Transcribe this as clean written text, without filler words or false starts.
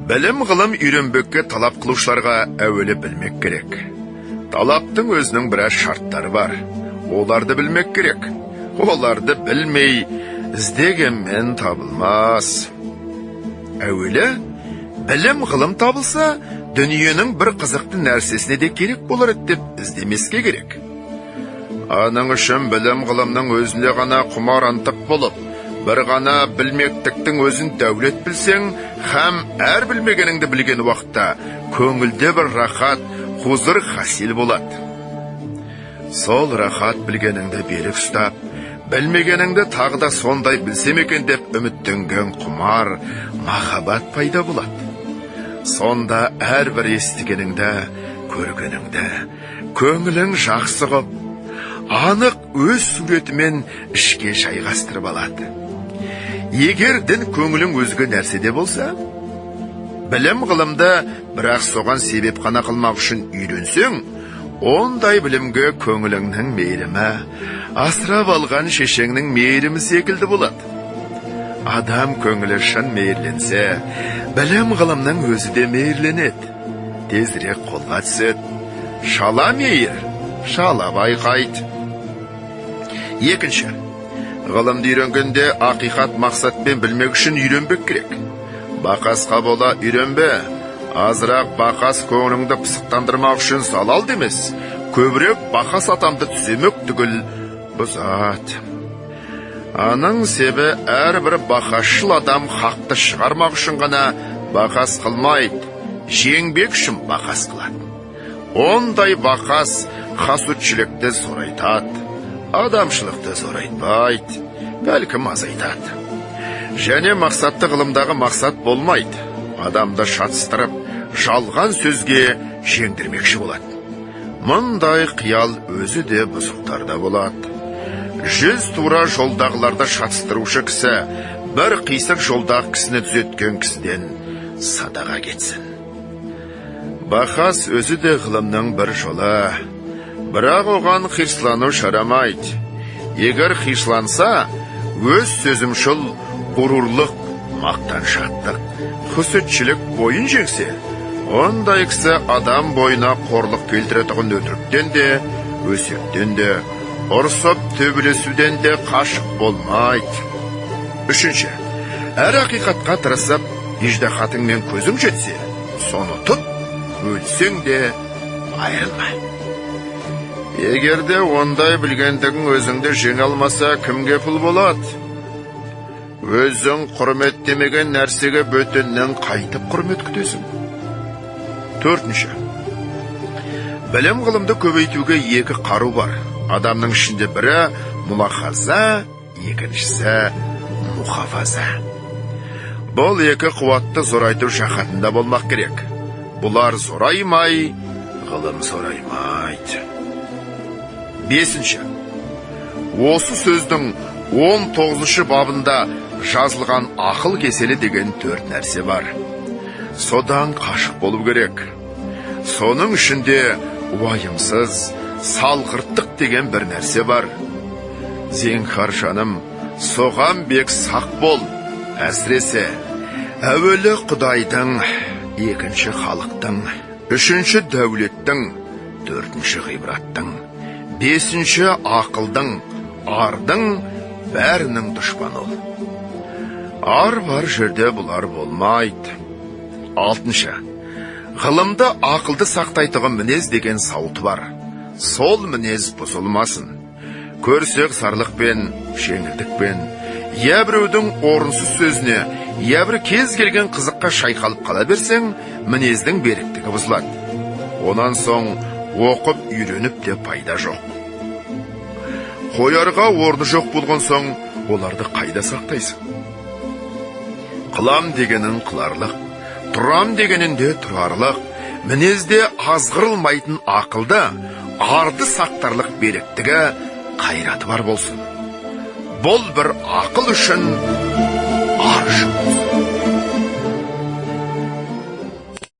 Білім ғылым үйренбекке талап қылушыларға әуелі білмек керек. Талаптың өзінің біраз шарттары бар. Оларды білмек керек. Оларды білмей іздегенмен табылмас. Әуелі білім ғылым табылса, дүниенің бір қызықты нәрсесіне де керек болар еді деп іздемеске керек. Аның үшін білім ғылымның өзіне ғана құмар ынтық болып, бір ғана білмектіктің өзін дәулет білсең, һәм әр білмегеніңді білген уақытта көңілде бір рахат, хузыр хасил болады. Сол рахат білгеніңді берік ұстап, білмегеніңді тағы да сондай білсем екен деп үміттенген құмар махаббат пайда болады. Сонда әрбір естігеніңді, көргеніңді көңілің жақсы ғып, анық өз суретімен ішке жайғастырып алады. Егер дін көңілің өзге нәрседе болса, білім ғылымды бірақ соған себеп қана қылмақ үшін үйренсең, ондай білімге көңіліңнің мейірімі, асырап алған шешеңнің мейірімі секілді болады. Адам көңілі шын мейірленсе, білім ғылымның өзі де мейірленеді. Тезірек қолға түседі. Шала мейір, шала байқайды. Екінші, ғылымды үйренгенде ақиқат мақсатпен білмек үшін үйренбек керек. Бақасқа бола үйренбе, азырақ бақас көңіліңді пысықтандырмақ үшін залал демес, көбірек бақас атамды түземек түгіл бұзады. Аның себі әрбір бақасшыл адам хақты шығармақ үшін ғана бақас қылмайды, жеңбек үшін бақас қылады. Ондай бақас хасудшілікті зорайтады, адамшылықты зорайтпайды, бәлкім азайтады. Және мақсатты ғылымдағы мақсат болмайды. Адамды шатыстырып, жалған сөзге жеңдірмекші болады. Мұндай қиял өзі де бұзықтарда болады. 100 тура жолдағыларды шатыстырушы кісі, бір қисық жолдағы кісіні түзеткен кісіден садаға кетсін. Бақас өзі де ғылымның бір жолы. Бірақ оған қирслану жарамайды. Егер қирсланса, өз сөзімшіл ғұрурлық, мақтаншақтық, хүсітшілік бойын жеңсе, ондай кісі адам бойына қорлық келтіретұғын өтіріктен де, өсектен де, ұрсып төбелесуден де қашық болмайды. Үшінші, әр ақиқатқа тырысып, иждахатыңмен көзің жетсе, соны тұт, өлсең де айырылма. Егер де ондай білгендігің өзіңді жеңе алмаса, кімге пұл болады? Өзің құрметтемеген нәрсеге бөтеннен қайтып құрмет күтесің. Төртінші, білім ғылымды көбейтуге екі қару бар. Адамның ішінде бірі мұлахаза, екіншісі мұхафаза. Бұл екі қуатты зорайту жаһатында болмақ керек. Бұлар зораймай, ғылым зораймайды. Бесінші, осы сөздің 19 бабында жазылған ақыл кеселі деген 4 нәрсе бар. Содан қашық болу керек. Соның ішінде уайымсыз, салғырттық деген бір нәрсе бар. Зеңхар жаным, соған бек сақ бол. Әсіресе, әуелі Құдайдың, екінші халықтың, үшінші дәулеттің, төртінші ғибраттың, бесінші ақылдың, ардың бәрінің дұшпаны ол. Ар бар жерде бұлар болмайды. Алтыншы, ғылымды ақылды сақтайтұғын мінез деген сауыты бар. Сол мінез бұзылмасын. Көрсек сарлықпен, жеңілдікпен, я біреудің орынсыз сөзіне, я бір кез келген қызыққа шайқалып қала берсең, мінездің беріктігі бұзылады. Онан соң оқып үйреніп те пайда жоқ. Қоярға орны жоқ болған соң, оларды қайда сақтайсың? Қылам дегенін қыларлық, тұрам дегенінде тұрарлық, мінезде азғырылмайтын ақылды, арды сақтарлық беріктігі, қайраты бар болсын. Бұл бір ақыл үшін, ар үшін.